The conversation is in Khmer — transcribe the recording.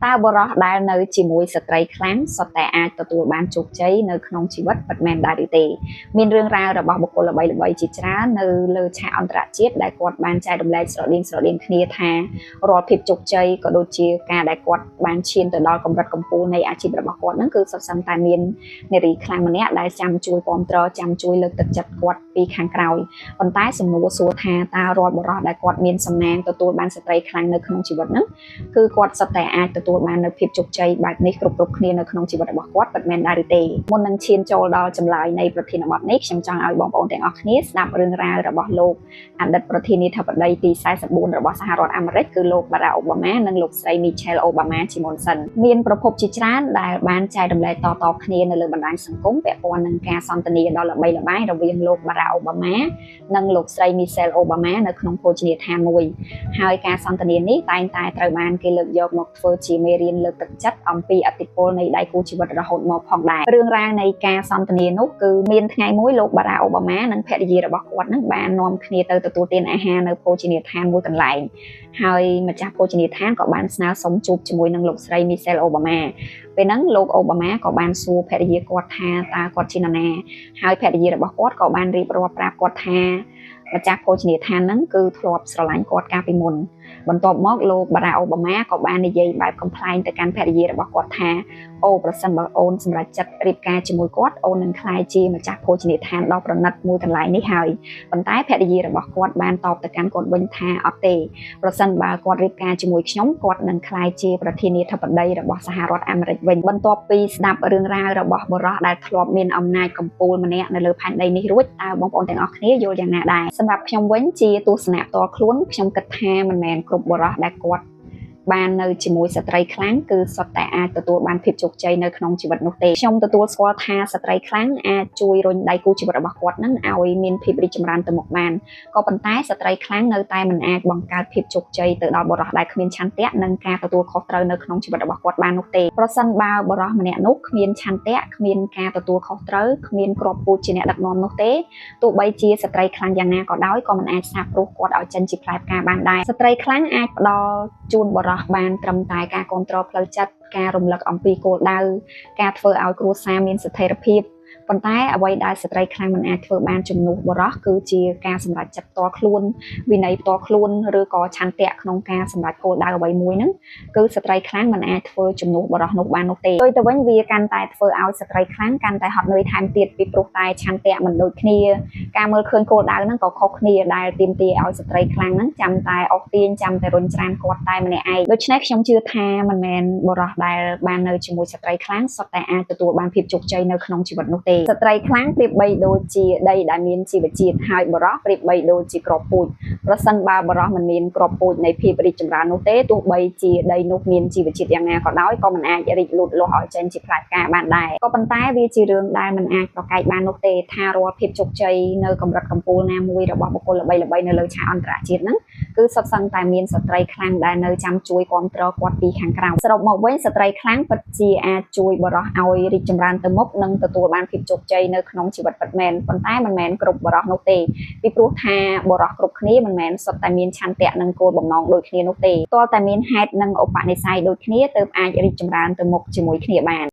តើបុរសដែលនៅជាមួយស្ត្រីខ្លាំងសុទ្ធតែអាចទទួលបានជោគជ័យនៅក្នុងជីវិតពិតមែនដែរឬទេមានរឿងរ៉ាវរបស់បុគ្គលល្បីៗជាច្រើននៅលើឆាកអន្តរជាតិដែលគាត់បានចែករំលែកស្រដៀងស្រដៀងគ្នាថារាល់ភាពជោគជ័យក៏ដូចជាការដែលគាត់បានឈានទៅដល់កម្រិតកំពូលនៃអាជីពរបស់គាត់ហ្នឹងគឺសុទ្ធសឹងតែមាននារីខ្លាំងម្នាក់ដែលចាំជួយគាំទ្រចាំជួយលើកទឹកចិត្តគាត់ពីខាងក្រោយប៉ុន្តែសំណួរសួរថាតើរាល់បុរសដែលគាត់មានសំណាងទទួលបានស្ត្រីខ្លាំងនៅក្នុងជីវិតហ្នឹងគឺគាត់សុទ្ធតែអាចទទួលបាននូវភាពជោគជ័យបែបនេះគ្រប់គ្រប់គ្នានៅក្នុងជីវិតរបស់គាត់ពិតមែនដែរឬទេមុននឹងឈានចូលដល់ចម្លើយនៃប្រធានបទនេះខ្ញុំចង់ឲ្យបងប្អូនទាំងអស់គ្នាស្ដាប់រឿងរ៉ាវរបស់លោកអតីតប្រធានាធិបតីទី44របស់សហរដ្ឋអាមេរិកគឺលោកបារ៉ាអូបាម៉ានិងលោកស្រីមីឆែលអូបាម៉ាជាមុនសិនមានប្រភពជាច្រើនដែលបានចែករំលែកតៗគ្នានៅលើបណ្ដាញសង្គមពាក់ព័ន្ធនឹងការសន្ទនាដ៏ល្បីល្បាញរវាងលោកបារ៉ាអូបាម៉ានិងលោកស្រីមីឆែលអូបាម៉ានៅក្នុងភោជនីយដ្ឋានមួយហើយការសន្ទនានេះតែងតែត្រូវបានគេលើកយកមកធ្វើជាមេរៀនលើកទឹកចិត្តអំពីឥទ្ធិពលនៃដៃគូជីវិតរហូតមកផងដែររឿងរ៉ាវនៃការសន្ទនានោះគឺមានថ្ងៃមួយលោកបារ៉ាអូបាម៉ានិងភរិយារបស់គាត់នឹងបាននាំគ្នាទៅទទួលទានអាហារនៅភោជនីយដ្ឋានមួយកន្លែងហើយម្ចាស់ភោជនីយដ្ឋានក៏បានស្នើសុំជួបជាមួយនឹងលោកស្រីមីឆែលអូបាម៉ាពេលហ្នឹងលោកអូបាម៉ាក៏បានសួរភរិយាគាត់ថាតើគាត់ជានរណាហើយភរិយារបស់គាត់ក៏បានរៀបរាប់ប្រាប់គាត់ថាម្ចាស់ភោជនីយដ្ឋានហ្នឹងគឺធ្លាប់ស្រឡាញ់គាត់កាលពីមុនបន្ទាប់មកលោកបារ៉ាអូបាម៉ាក៏បាននិយាយបែបកំប្លែងទៅកាន់ភរិយារបស់គាត់ថាអូប្រសិនបើអូនសម្រេចចិត្តរៀបការជាមួយគាត់អូននឹងក្លាយជាម្ចាស់ភោជនីយដ្ឋានដ៏ប្រណិតមួយកន្លែងនេះហើយប៉ុន្តែភរិយារបស់គាត់បានតបទៅកាន់គាត់វិញថាអត់ទេប្រសិនបើគាត់រៀបការជាមួយខ្ញុំគាត់នឹងក្លាយជាប្រធានាធិបតីរបស់សហរដ្ឋអាមេរិកវិញបន្ទាប់ពីស្ដាប់រឿងរ៉ាវរបស់បុរសដែលធ្លាប់មានអំណាចកំពូលម្នាក់នៅលើផែនដីនេះរួចតើបងប្អូនទាំងអស់គ្នាយល់យ៉ាងណាដែរសម្រាប់ខ្ញុំវិញជាទស្សនៈផ្ទាល់ខ្លួនខ្ញុំគិតថាមិនមែនគ្រប់បុរសដែលគាត់បាននៅជាមួយស្ត្រីខ្លាំងគឺសុទ្ធតែអាចទទួលបានភាពជោគជ័យនៅក្នុងជីវិតនោះទេខ្ញុំទទួលស្គាល់ថាស្ត្រីខ្លាំងអាចជួយរុញដៃគូជីវិតរបស់គាត់នឹងឲ្យមានភាពរីកចម្រើនទៅមុខបានក៏ប៉ុន្តែស្ត្រីខ្លាំងនៅតែមិនអាចបង្កើតភាពជោគជ័យទៅដល់បុរសដែលគ្មានឆន្ទៈនិងការទទួលខុសត្រូវនៅក្នុងជីវិតរបស់គាត់បាននោះទេប្រសិនបើបុរសម្នាក់នោះគ្មានឆន្ទៈគ្មានការទទួលខុសត្រូវគ្មានគ្រាប់ពូជជាអ្នកដឹកនាំនោះទេទោះបីជាស្ត្រីខ្លាំងយ៉ាងណាក៏ដោយក៏មិនអាចសាបព្រោះគាត់ឲ្យចេញជាផ្លែផ្កាបានដែរស្ត្រីខ្លាំងអាចផ្ដល់ជូនបុរសបានត្រឹមតែការគ្រប់គ្រងផ្លូវចិត្តការរំលឹកអំពីគោលដៅការធ្វើឲ្យគ្រួសារមានស្ថិរភាពប៉ុន្តែអ្វីដែលស្ត្រីខ្លាំងមិនអាចធ្វើបានជំនួសបុរសគឺជាការសម្រេចចិត្តផ្ទាល់ខ្លួនវិន័យផ្ទាល់ខ្លួនឬក៏ឆន្ទៈក្នុងការសម្រេចគោលដៅអ្វីមួយហ្នឹងគឺស្ត្រីខ្លាំងមិនអាចធ្វើជំនួសបុរសនោះបាននោះទេផ្ទុយទៅវិញវាកាន់តែធ្វើឲ្យស្ត្រីខ្លាំងកាន់តែហត់នឿយថែមទៀតពីព្រោះតែឆន្ទៈមិនដូចគ្នាការមើលឃើញគោលដៅហ្នឹងក៏ខុសគ្នាដែលទាមទារឲ្យស្ត្រីខ្លាំងហ្នឹងចាំតែអស់ទាញចាំតែរុញច្រានគាត់តែម្នាក់ឯងដូច្នេះខ្ញុំជឿថាមិនមែនបុរសដែលបាននៅជាមួយស្ត្រីខ្លាំងសុទ្ធតែអាចទទួលបានភាពជោគជ័យនៅក្នុងជីវិតនោះទេស្ត្រីខ្លាំងប្រៀបបីដូចជាដីដែលមានជីវជាតិហើយបុរសប្រៀបបីដូចជាគ្រាប់ពូជប្រសិនបើបុរសមិនមានគ្រាប់ពូជនៃភាពរីកចម្រើននោះទេទោះបីជាដីនោះមានជីវជាតិយ៉ាងណាក៏ដោយក៏មិនអាចរីកលូតលាស់ឲ្យចេញជាផ្លែផ្កាបានដែរក៏ប៉ុន្តែវាជារឿងដែលមិនអាចប្រកែកបាននោះទេថារាល់ភាពជោគជ័យនៅកម្រិតកំពូលណាមួយរបស់បុគ្គលល្បីៗនៅលើឆាកអន្តរជាតិហ្នឹងគឺសុទ្ធសឹងតែមានស្ត្រីខ្លាំងដែលនៅចាំជួយគ្រប់គ្រងគាត់ពីខាងក្រៅសរុបមកវិញស្ត្រីខ្លាំងពិតជាអាចជួយបុរសឲ្យរីកចម្រើនទៅមុខនិងទទួលបានភាពជោគជ័យនៅក្នុងជីវិតពិតមែនប៉ុន្តែមិនមែនគ្រប់បុរសនោះទេពីព្រោះថាបុរសគ្រប់គ្នាមិនមែនសុទ្ធតែមានឆន្ទៈនិងគោលបំណងដូចគ្នានោះទេទាល់តែមានហេតុនិងឧបនិស្ស័យដូចគ្នាទើបអាចរីកចម្រើនទៅមុខជាមួយគ្នាបាន។